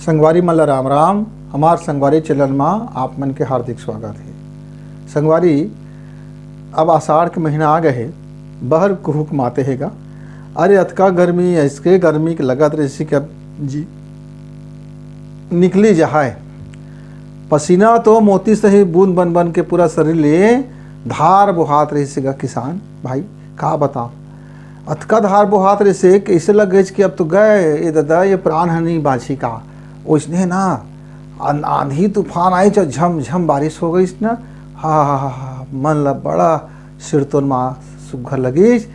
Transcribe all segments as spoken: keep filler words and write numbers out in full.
संगवारी मन ल राम राम। हमार संगवारी चैनल मा आप मन के हार्दिक स्वागत हे। संगवारी, अब आषाढ़ के महीना आ गए हे, बहर कुहुक माते हे गा। अरे अतका गर्मी, ऐसके गर्मी के लगत रहिसे कि अब जी निकली जहाय। पसीना तो मोती सही बूंद बन बन के पूरा शरीर ले धार बोहात रहिसे गा किसान भाई, का बताओ। अतका धार बोहात रहिसे कि ऐसे लग गइस कि अब तो गए, ए ददा, ये प्राण ह नहीं बाँची का। ओइसने ना, आन-, आंधी तूफान आइस, झम झम बारिश हो गइस ना, हा, हा, हा, हा, मन ला बड़ा सिरतोन मा सुग्घर लगिस।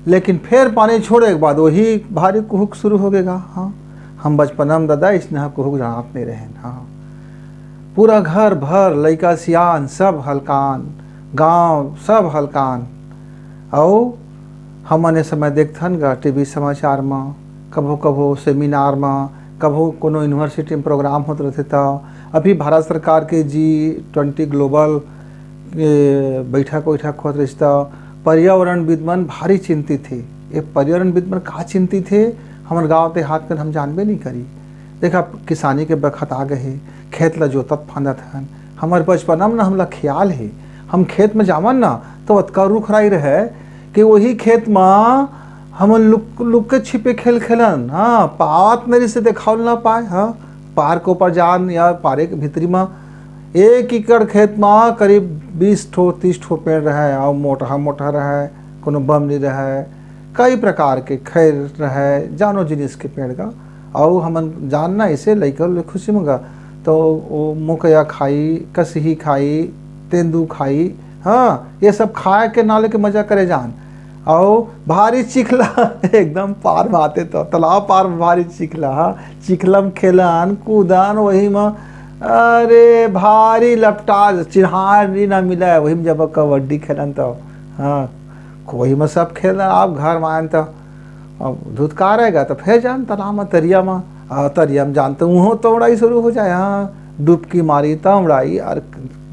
लेकिन फेर पानी छोड़े के बाद वही भारी कुहुक शुरू हो गे गा। हाँ, हम बचपना में ददा इसने कुहुक जानत नहीं रहेन। हाँ, पूरा घर भर लइका सियान सब हलकान, गांव सब हलकान। अउ हमन ए समय देखथन गा टीवी समाचार म, कभो कभो सेमिनार म, कभो कोनो यूनिवर्सिटी म प्रोग्राम होत रहिथे त, अभी भारत सरकार के जी ट्वेंटी ग्लोबल के बैठक वैठक होत रहिस त पर्यावरणविद मन भारी चिंतित हे। ये पर्यावरणविद मन का चिंतित हे, हमर गांव देहात के हम जानबे नहीं करी। देखा, किसानी के बखत आ गए हे, खेत ला जोतत फांदत हन। हमर बचपना में ना हमला ख्याल हे, हम खेत में जावन ना तो अतका रुख राई रहे कि वही खेत में हमन लुक लुक के छिपे खेल खेलन। हाँ, पावत नरी से देखावल ना पाए। हाँ, पार के ऊपर जान या पारे के भीतरी में एक एकड़ खेत में करीब बीस ठो तीस ठो पेड़ रहे, अउ मोटहा मोटहा रहे, कोनो बम नहीं रहे, कई प्रकार के खैर रहे, जानो जिनिस के पेड़ का। अउ हमन जानना इसे लइका ले खुशी में गा, तो वो मोकया खाई, कसही खाई, तेंदू खाई, हाँ, ये सब खाए के नाले के मजा करे जान। अउ भारी चिखला एकदम पार में आते तो तालाब पार में भारी चिखला, हाँ, चिखला में खेलन कूदन, वही में अरे भारी लपटा चिन्हारी ना मिले, वही में जब कबड्डी खेलन तो, हाँ, वही में सब खेलन। आप घर में आयन तो अब धुतकारेगा तो फेर जान तालाब में, तरिया में, आ, तरिया में जान तो उहों तौड़ाई शुरू हो जाए। हाँ, डुबकी मारी, तौड़ाई, और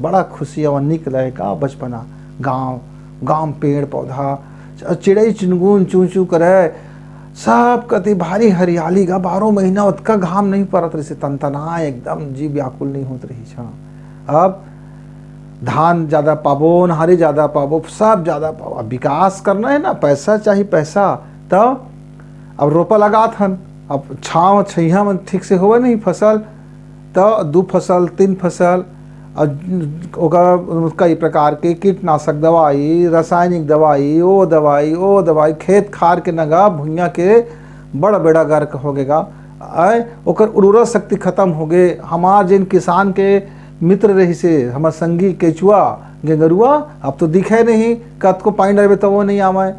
बड़ा खुशी अउ निक लगे का बचपना। गाँव, गाँव में पेड़ पौधा, च-, चिड़ई चुनगुन चू चू करे, सब कति भारी हरियाली गा। बारह महीना ओतका घाम नहीं परत रहिसे, तनतनाए एकदम जी व्याकुल नहीं होत रहिस। हाँ, अब धान ज्यादा पाबो, ओनहारी ज्यादा पाबो, सब ज्यादा पाबो। अब विकास करना हे ना, पैसा चाही पैसा। तो अब रोपा लगात हन, अब छाँव छइहा में ठीक से होवे नहीं फसल, तो दू फसल, तीन फसल, और ओकर कई प्रकार के कीटनाशक दवाई, रासायनिक दवाई, ओ दवाई, ओ दवाई, खेत खार के नगा भुइयां के बड़ बेड़ा गर्क हो गेगा। आय, ओकर उर्वरक शक्ति खत्म हो गे। हमार जेन किसान के मित्र रहिसे, हमर संगी केचुआ, गेंगरुआ, अब तो दिखे नहीं, कतको पानी डालबे तो वो नहीं आवे।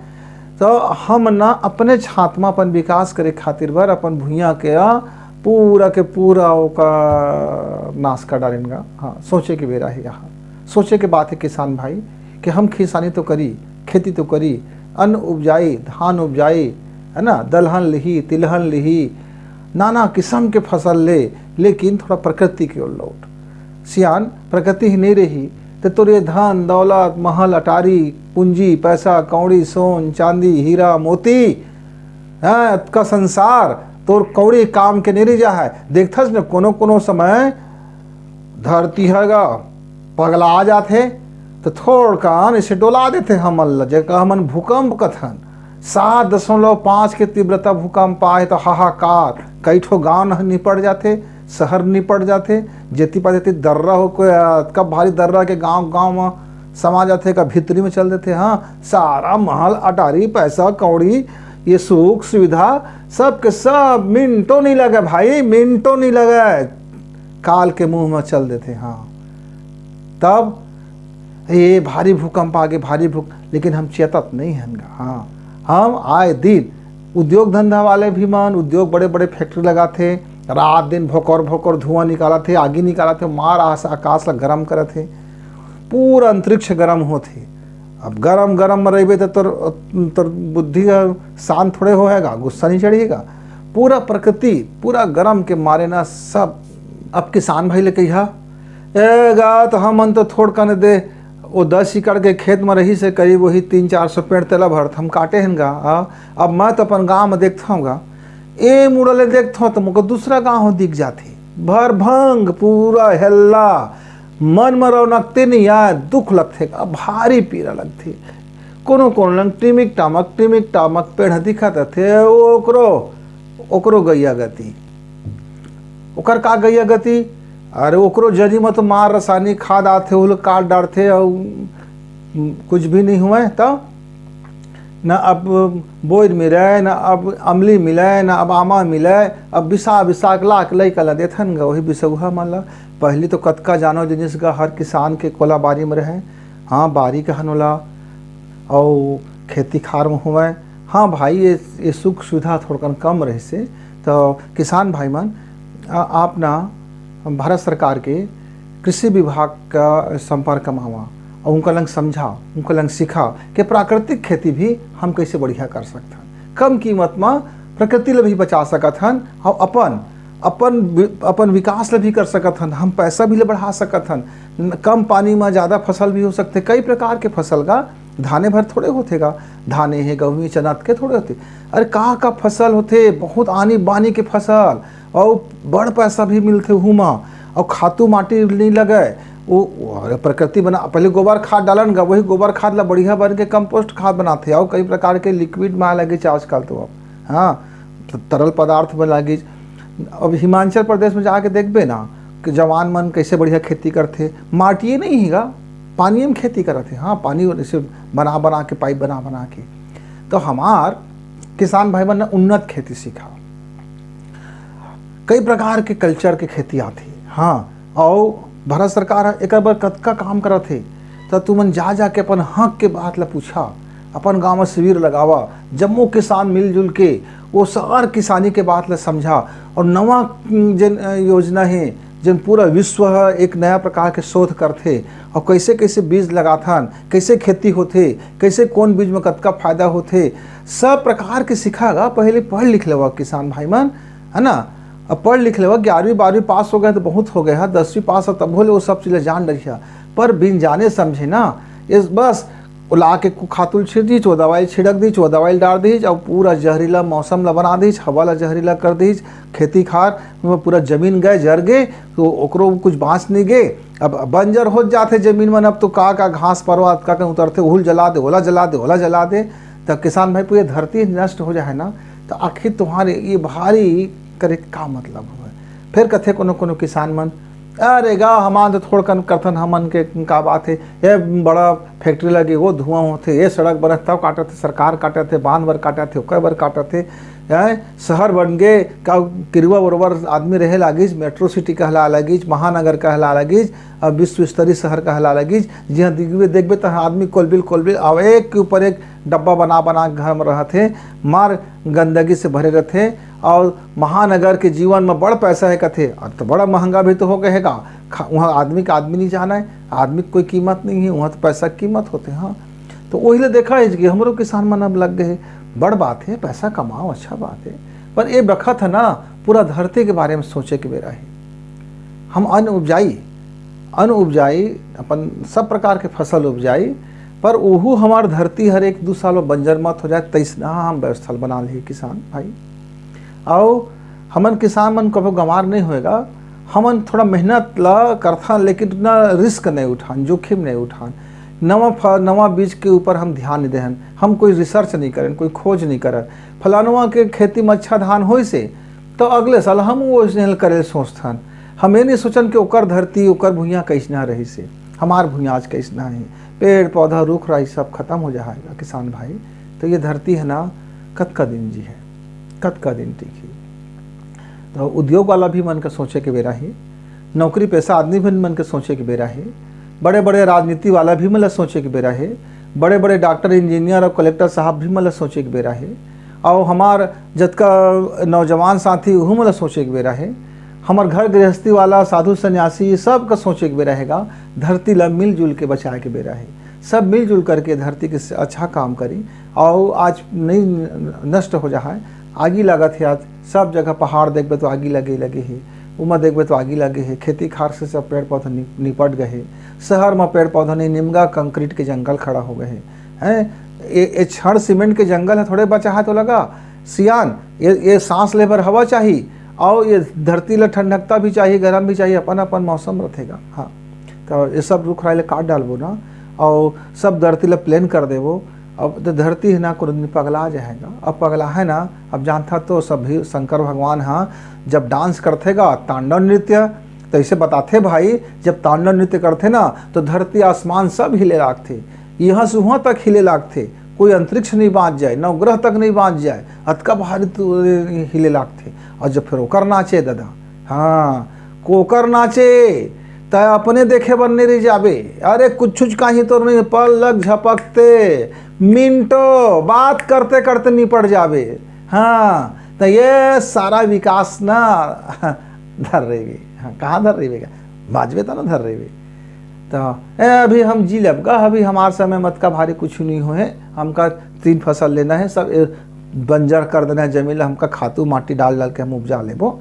तो हम ना अपने छात में अपन विकास करे खातिर बर अपन भुइयां के, आ, पूरा के पूरा ओकर नाश कर डालेन गा। हाँ, सोचे के बेरा हे यहाँ, सोचे के बात हे किसान भाई, कि हम किसानी तो करी, खेती तो करी, अन्न उपजाई, धान उपजाई, है ना, दलहन लिही, तिलहन लिही, नाना किस्म के फसल ले, लेकिन थोड़ा प्रकृति के ओर लौट। सियान, प्रकृति ही नहीं रही, तो तोर ये धन, दौलत, महल, अटारी, पूंजी, पैसा, कौड़ी, सोन, चांदी, हीरा, मोती, हैं, अतका संसार, तोर कौड़ी काम के नहीं रह जा है। देखथस न, कोनो कोनो समय धरती ह गा पगला जाथे, तो थोड़कन इसे डोला देथे हमन ल, जेकर हमन भूकंप कथन। सात दशमलव पाँच के तीव्रता भूकंप आए तो हाहाकार, कई ठो गांव न निपट जाथे, शहर निपट जाथे, जेती पा जेती दर्रा हो, कोई अतका भारी दर्रा के गांव गांव म समा जाथे, का भीतरी में चल देथे। हाँ, सारा महल अटारी, पैसा कौड़ी, ये सुख सुविधा, सब के सब मिनटो नहीं लगे भाई, मिनटो नहीं लगे, काल के मुंह में चल देथे। हाँ, तब ये भारी भूकंप आगे, भारी भूक-, लेकिन हम चेतत नहीं हन गा। हाँ, हम आए दिन उद्योग धंधा वाले भी मन, उद्योग बड़े बड़े फैक्ट्री लगाथे, रात दिन भोकर भोकर धुआं निकालत हे, आगी निकालत हे, मार आस-, आकाश ला गरम करत हे, पूरा अंतरिक्ष गरम होत हे। अब गरम गरम में रहिबे त तोर, तोर बुद्धि ह शांत थोड़े होएगा, गुस्सा नहीं चढ़ेगा। पूरा प्रकृति पूरा गरम के मारे ना सब। अब किसान भाई ले कहिहा, ए गा, तो हमन तो थोड़कन दे, वो दस एकड़ के खेत में रहिसे करीब वही तीन चार सौ पेड़, तेला भरत हम काटे हन गा। आ, अब मैं तो अपन गांव में देखथव गा, ए मुड़ा ले देखथव तो मोको दूसरा गांव दिख जाथे। भर भंग, पूरा हेल्ला, मन म रौनकते नइ आय, दुख लगथे, भारी पीरा लगथे। कोनो कोनो लंग टिमिक टामक, टिमिक टामक पेड़ दिखत रथे, ओकरो, ओकरो गैया गति। ओकर का गैया गति? अरे, ओकरो जरी म तो मार रसायनिक खाद आथे, ओला काट डारथे, अउ कुछ भी नइ हुवय। त न अब बोइर मिलय, न अब अमली मिलय, न अब आमा मिलय, अब बिसा बिसा के ला के लइका ला देथन ग, वही बिसौहा मन ला। पहिली तो कतका जानो जिनिस ग हर किसान के कोला बारी म रहय। हाँ, बारी कहन ओला, अउ खेती खार म होवय। हाँ भाई, ये, ये सुख सुविधा थोड़कन कम रहिसे, त किसान भाई मन, आ, आप ना भारत सरकार के कृषि विभाग का संपर्क म आवा अउ उनका लंग समझा, उनका लंग सिखा के प्राकृतिक खेती भी हम कैसे बढ़िया कर सकथन, कम कीमत म प्रकृति ल भी बचा सकत हन अउ अपन, अपन वि-, अपन विकास ल भी कर सकत हन, हम पैसा भी ल बढ़ा सकत हन। न-, कम पानी म ज़्यादा फसल भी हो सकथे, कई प्रकार के फसल का, धाने भर थोड़े होथे गा, धाने हे, गहूँ, चना के थोड़े होथे। अरे का का फसल होथे, बहुत आनी बानी के फसल, अउ बड़ पैसा भी मिलथे उहू म, अउ खातू माटी नइ लगय। वो, वो, अरे प्रकृति बना, पहले गोबर खाद डालन गा, वही गोबर खाद ला बढ़िया बन के कंपोस्ट खाद बनाथे, अउ कई प्रकार के लिक्विड म आए लगिस आजकल तो अब, हाँ, त-, तरल पदार्थ में लागिस। अब हिमाचल प्रदेश में जाके देखबे ना कि जवान मन कैसे बढ़िया खेती करथे, माटिए नहीं हे गा, पानी में खेती करत हे। हाँ, पानी जैसे बना बना के, पाइप बना बना के। तो हमार किसान भाई मन ने उन्नत खेती सीखा, कई प्रकार के कल्चर के खेती आथे। हाँ, अउ भारत सरकार ह एकर बर कतका काम करत हे, त तुमन जा जा के अपन हक के बात ल पूछा, अपन गांव म शिविर लगावा, जम्मो किसान मिलजुल के वो सार किसानी के बात ल समझा, अउ नवा, उम, जेन, अ, योजना हे, जेन पूरा विश्व ह एक नया प्रकार के शोध करथे, अउ कैसे कैसे बीज लगाथन, कैसे खेती होथे, कैसे कौन बीज म कतका फायदा होथे, सब प्रकार के सिखा गा। पहले पढ़ लिख लेवा किसान भाई मन, है ना? अब पढ़ लिख लेवा, ग्यारहवीं बारहवीं पास हो गए तो बहुत हो गए है, दसवीं पास हो तब ले वो सब चीज़ें जान रही है, पर बिन जाने समझे ना, इस बस वो ला के कु-, खातुल छिड़ दीच, वो दवाई छिड़क दीच, वो दवाई डाल दीच, अब पूरा जहरीला मौसम ला बना दीच, हवा ला जहरीला कर दीच, खेती खार में पूरा जमीन गए, जर गए, तो ओकरो कुछ बाँच नहीं गए। अब बंजर हो जाते जमीन मन, अब तो का का घास परवा का का उतरते, ओहू ल जला दे, ओला जला दे, ओला जला दे, तो किसान भाई पूरी धरती नष्ट हो जाए ना, तो आखिर तुम्हारे ये भारी करे का मतलब हुआ? फिर कथे कोनो कोनो किसान मन, "अरे गा, हमान तो थोड़कन करथन, हमन के का बात है, ये बड़ा फैक्ट्री लगे, वो धुआं होथे, ये सड़क बनत तब काटत हे, सरकार काटत हे, बांध बर काटत हे, ओकर बर काटत हे, हैं, शहर बन गे, का किरुआ बरोबर आदमी रहे लागिस, मेट्रो सिटी कहला लागिस, महानगर कहला लागिस, अब विश्व स्तरीय शहर कहला लागिस, जिहाँ दिखबे, देखबे तहाँ आदमी कोलबिल, कोलबिल, अब एक के ऊपर एक डब्बा बना, बना के घर में रहत हे, मार गंदगी से भरे रहथे, अउ महानगर के जीवन में बड़ पैसा हे कथे, अब तो बड़ा महंगा भी तो हो गए हे का, खा-, वहाँ आदमी के आदमी नहीं जाना है, आदमी के कोई कीमत नहीं है, वहाँ तो पैसा के कीमत होथे, हाँ।" तो वही ले देखा है कि हमरो किसान मन अब लग गए हे, बड़ बात है, पैसा कमाओ, अच्छा बात है, पर ये बखत है ना, पूरा धरती के बारे में सोचे के बेरा है। हम अन्न उपजाई, अन्न उपजाई, अपन सब प्रकार के फसल उपजाई, पर ओहू हमार धरती हर एक दू साल में बंजर मत हो जाए, तैसना हम व्यवस्था ल बना ली किसान भाई। अउ हमन किसान मन कभो गंवार नहीं होएगा, हमन थोड़ा मेहनत ला करथन, लेकिन उतना रिस्क नहीं उठान, जोखिम नहीं उठान। नवा फ-, नवा बीज के ऊपर हम ध्यान नहीं देहन, हम कोई रिसर्च नहीं करें, कोई खोज नहीं करें। फलानवा के खेती में अच्छा धान होइस हे, तो अगले साल हम वो स्नेहल करे सोचथन। हम ये नहीं सोचन कि ओकर धरती, ओकर भुइयां कैसना रहिस हे, हमार भुइयां आज कैसना है। पेड़ पौधा, रुख राई सब खत्म हो जाएगा किसान भाई, तो ये धरती है ना, कतका दिन जी है, कतका दिन टिकी? तो उद्योग वाला भी मन का सोचे के बेरा ही, नौकरी पेशा आदमी भी मन के सोचे के बेरा ही, बड़े बड़े राजनीति वाला भी मन ला सोचे के बेरा ही, बड़े बड़े डॉक्टर, इंजीनियर और कलेक्टर साहब भी मन ला सोचे के बेरा ही, अउ हमार जतका नौजवान साथी, उहू मन ला सोचे के बेरा हे। हमर घर गृहस्थी वाला, साधु सन्यासी, ये सब का सोचे के बेरा हे गा। धरती ला मिलजुल के बचाए के बेरा हे। सब मिलजुल करके धरती के स-, अच्छा काम करी, अउ आज नहीं न-, नष्ट हो जाए। आगी लागत हे आज, सब जगह पहाड़ देखबे तो आगी लगे, लगे हे, उमा देखबे तो आगी लगे हे, खेती खार से सब पेड़ पौधा नि-, निपट गए हे। शहर में पेड़ पौधा नहीं, निमगा कंक्रीट के जंगल खड़ा हो गए हे। हैं, ये, ये छड़ सीमेंट के जंगल है, थोड़े बचा है तो लगा, सियान, ये, ये सांस ले बर हवा चाही, अउ ये धरती ला ठंडकता भी चाहिए, गरम भी चाहिए, अपन अपन मौसम रथेगा। हाँ, तो ये सब रुख राई ला काट डालबो ना, अउ सब धरती ला प्लेन कर देबो, अब तो धरती हे ना, कोनो दिन पगला जाएगा। अब पगला है ना, अब जानता तो सब भी शंकर भगवान हा जब डांस करथेगा, तांडव नृत्य, तो इसे बताथे भाई, जब तांडव नृत्य करथे ना, तो धरती आसमान सब हिले लागथे, यहाँ से वहाँ तक हिले लागथे, कोई अंतरिक्ष नहीं बांच जाए, नवग्रह तक नहीं बांच जाए, अतका भारी तो हिले लागथे। और जब फिर ओकर नाचे दादा, हाँ, कोकर नाचे, तै अपने देखे बर नहीं रह जाबे। अरे कुछ कहीं तो नहीं, पलक झपकते मिनटों बात करते करते निपट जाबे। हाँ, तो ये सारा विकास ना धर रही। हाँ, कहाँ धर रही बेगा? बाजबे तो ना धर रही। तो ए, अभी हम जी लेब गा, अभी हमार समय मत का भारी कुछ नहीं होए, हमका तीन फसल लेना है, सब ए, बंजर कर देना है जमीन ला, हमका खातू माटी डाल डाल के हम उपजा लेबो।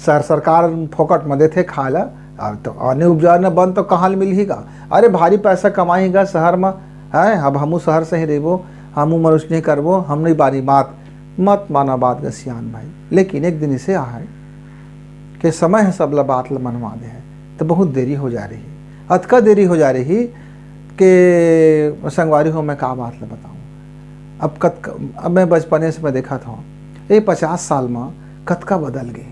सर, सरकार फोकट में देथे खाए ला, और तो आने उपजाना बंद तो कहाँ ले मिलही गा? अरे भारी पैसा कमाई गा शहर में, हैं? अब हमू शहर से ही रहिबो, हमू मनुष्य नहीं करबो, हम नहीं बारी बात, मत माना बात गा सियान भाई। लेकिन एक दिन इसे आहे कि समय है सब ला बात ला मनवा दे है, तो बहुत देरी हो जा रही है। अतका देरी हो जा रही कि संगवारी हो, मैं का बात ला बताऊं। अब कत-, अब मैं बचपने से मैं देखा था, ये पचास साल में कतका बदल गए,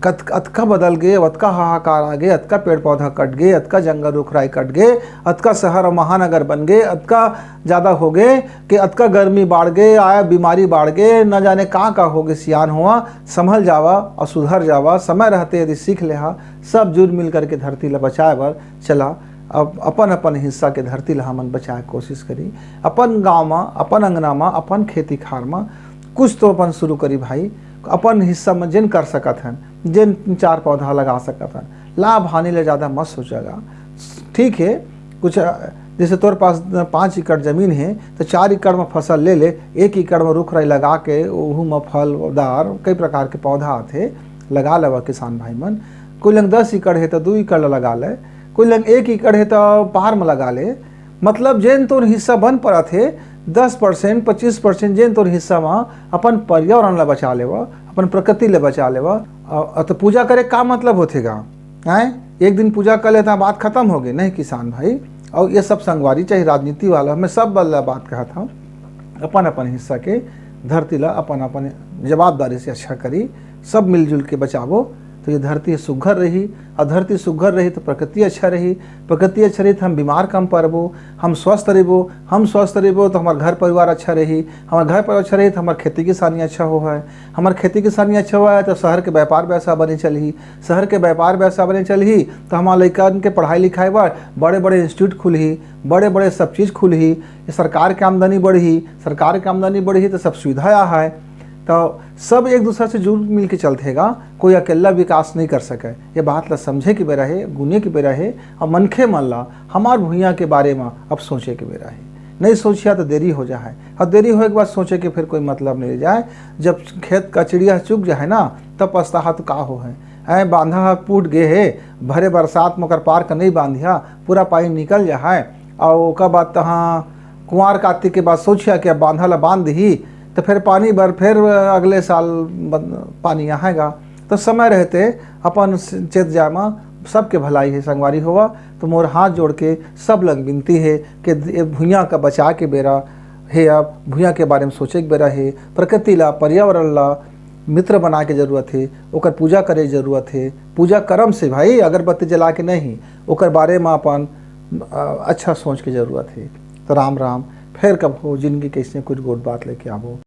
कत-, अतका बदल गए, अतका हाहाकार आ गए, अतका पेड़ पौधा कट गए, अतका जंगल रुख राई कट गए, अतका शहर और महानगर बन गए, अतका ज़्यादा हो गए कि अतका गर्मी बाढ़ गए, आया बीमारी बाढ़ गए, न जाने का का हो गए। सियान हुआ, संभल जावा और सुधर जावा। समय रहते यदि सीख लेहा, सब जुड़ मिल करके धरती ला बचाए बर चला। अब अपन अपन हिस्सा के धरती ला हमन बचाए के कोशिश करी। अपन गांव में, अपन अंगना में, अपन खेती खार में कुछ तो अपन शुरू करी भाई। अपन हिस्सा में जेन कर सकत हन, जेन चार पौधा लगा सकत हन, लाभ हानि ले ज़्यादा मत सोचेगा। ठीक है, कुछ, अ, जैसे तोर पास पाँच एकड़ जमीन है, तो चार एकड़ में फसल ले ले, एक एकड़ में रुख राई लगा के ओहू में फलदार कई प्रकार के पौधा आथे, लगा लेवा किसान भाई मन। कोई लंग दस एकड़ है तो दू एकड़ ला लगा ले, कोई लंग एक एकड़ है तो पार में लगा ले। मतलब जेन तोर हिस्सा बन परत है, दस परसेंट, पच्चीस परसेंट जेन तोर हिस्सा में अपन पर्यावरण ला बचा लेवा, अपन प्रकृति ला बचा लेवा। अ, अ, तो पूजा करे का मतलब होथे गा? हैं? एक दिन पूजा कर लेता, बात खत्म हो गई। नहीं किसान भाई, और ये सब संगवारी, चाहे राजनीति वाला, मैं सब वाला बात कहत हूँ, अपन अपन हिस्सा के धरती ला अपन अपन जवाबदारी से अच्छा करी, सब मिलजुल के बचाबो, तो ये धरती सुघर रही। और धरती सुघर रही तो प्रकृति अच्छा रही, प्रकृति अच्छा रही तो हम बीमार कम पड़बो, हम स्वस्थ रहबो, हम स्वस्थ रहबो तो हमार घर परिवार अच्छा रही, हमार घर परिवार अच्छा रही तो हमार खेती किसानी अच्छा हो है, हमार खेती किसानी अच्छा हुआ है तो शहर के व्यापार व्यवसाय बने चलही, शहर के व्यापार व्यवसाय बने चलही तो हमार लइकन के पढ़ाई लिखाई बर बड़े बड़े इंस्टीट्यूट खुलही, बड़े बड़े सब चीज़ खुलही, ये सरकार के आमदनी बढ़ही, सरकार के आमदनी बढ़ही तो सब सुविधा आ है। तो सब एक दूसरे से जुड़ मिल के चलथे गा, कोई अकेला विकास नहीं कर सके। ये बात ला समझे के बेरा है, गुने के बेरा है, और मनखे मन ला हमार भुइयां के बारे में अब सोचे के बेरा है। नहीं सोचिया तो देरी हो जा है, और देरी होए के बाद सोचे के फिर कोई मतलब नहीं रह जाए। जब खेत का चिड़िया चुग जाए ना, तब पछताहा तो का हो है। ऐ बांधा ह टूट गे हे, भरे बरसात में ओकर पार कर नहीं बांधिया, पूरा पानी निकल जा है, और ओकर बाद तहाँ कुंवार कातिक के बाद सोचिया कि अब बांधा ला बांध दही, तो फिर पानी बर फिर अगले साल बन-, पानी आएगा। तो समय रहते अपन चेत जाए में सबके भलाई है संगवारी होवा। तो मोर हाथ जोड़ के सब लंग विनती है कि ये भुइयां का बचा के बेरा है, अब भुइयां के बारे में सोचे के बेरा है, प्रकृति ला, पर्यावरण ला मित्र बना के जरूरत है, ओकर पूजा करे के जरूरत है। पूजा कर्म से भाई, अगरबत्ती जला के नहीं, ओकर बारे में अपन, अ, अच्छा सोच के जरूरत है। तो राम राम, फिर कब हो जिंदगी कैसे कुछ गोट बात लेके आबो।